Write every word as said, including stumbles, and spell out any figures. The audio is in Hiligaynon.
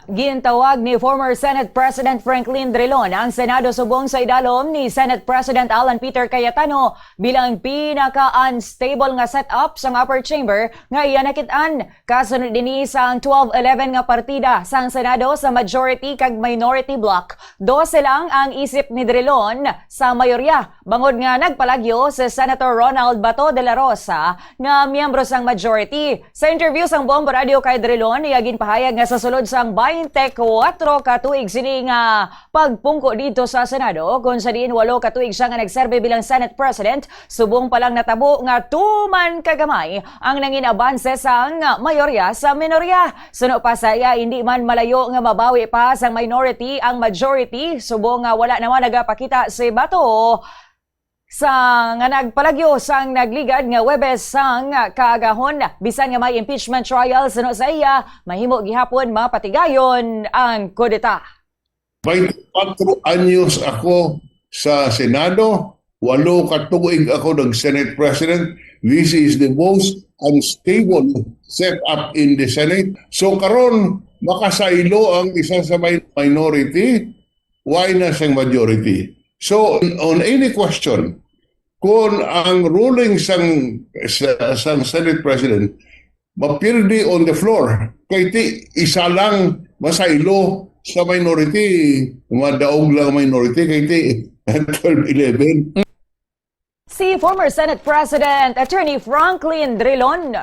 Gintawag ni former Senate President Franklin Drilon ang Senado subong sa idalom ni Senate President Alan Peter Cayetano bilang pinaka-unstable nga setup sang upper chamber nga iya nakit-an. Kasunod ini sang twelve eleven nga partida sang Senado sa majority kag minority bloc, dose lang ang isip ni Drilon sa mayorya, bangod nga nagpalagyo si Senator Ronald Bato de la Rosa nga miyembro sang majority. Sa interview sang Bombo Radio kay Drilon, iya ginpahayag nga sa sulod sang twenty-four ka tuig sini nga pagpungko didto sa Senado, kung sa diin walo ka tuig siya nga nagserbi bilang Senate President, subong pa lang natabo nga tuman kagamay ang nangin abanse sang mayorya sa minorya. Suno pa sa iya, hindi man malayo nga mabawi pa sang minority ang majority, subong nga wala naman nagapakita si Bato sa nga nagpalagyo sang nagligad nga Huwebes sang kaagahon. Bisan nga may impeachment trial suno sa iya, mahimo gihapon mapatigayon ang kudeta. Twenty-four anyos ako sa Senado, walo ka tuig ako nag-Senate President. This is the most unstable setup in the Senate. So karon, makasaylo ang isa sa may minority, why na sang majority? So, on any question, kung ang ruling sang, sa, sang Senate President mapirdi on the floor, kay ti isa lang masaylo sa minority, madaog lang minority, kay ti twelve eleven. Si former Senate President Attorney Franklin Drilon.